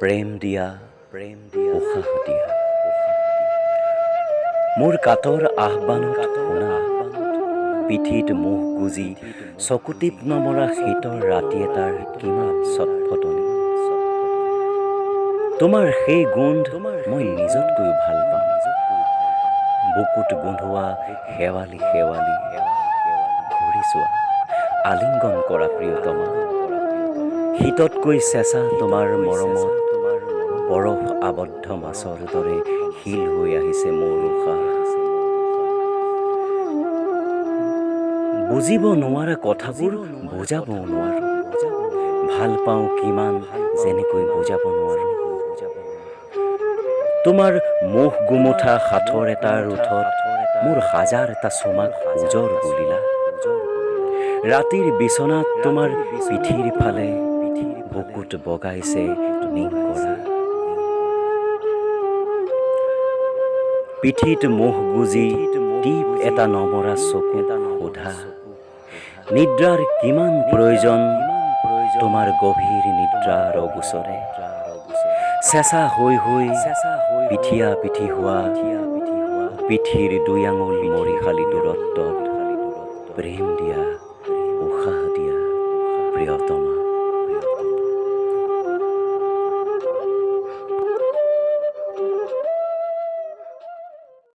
প্ৰেম দিয়া, প্ৰেম দিয়া, উশাহ দিয়া। মোৰ কাতৰ আহ্বানত শুনা, পিঠিত মুখ গুজি চকুটিপ নমৰা শীতৰ ৰাতি এটাৰ কিমান ছটফটনি। তোমাৰ সেই গোন্ধ মই নিজতকৈও ভাল পাওঁ। বুকুত গোন্ধোৱা শেৱালি শেৱালি, ঘূৰি চোৱা, আলিংগন কৰা প্ৰিয়তমা। শীততকৈ চেঁচা তোমাৰ মৰমত বৰফ আবদ্ধ মাছৰ দৰে শিল হৈ আহিছে মোৰ উশাহ। বুজিব নোৱাৰা কথাবোৰ বুজাবও নোৱাৰোঁ। ভাল পাওঁ কিমান যেনেকৈ বুজাব নোৱাৰোঁ। তোমাৰ মুখ গোমোঠা সাঁথৰ এটাৰ ওঁঠত মোৰ হাজাৰটা চুমাক ওজৰ বুলিলা। ৰাতিৰ বিচনাত তোমাৰ পিঠিৰ ফালে বুকুত বগাইছে নিংকৰা। পিঠিত মুখ গুজি টিপ এটা নমৰা চকুত সোধা, নিদ্ৰাৰ কিমান প্ৰয়োজন তোমাৰ গভীৰ নিদ্ৰাৰ অগোচৰে। চেঁচা হৈ হৈ পিঠিয়া পিঠি হোৱা পিঠিৰ দুই আঙুল মৰিশালি দূৰত্বত প্ৰেম দিয়া, উশাহ দিয়া প্ৰিয়তমা।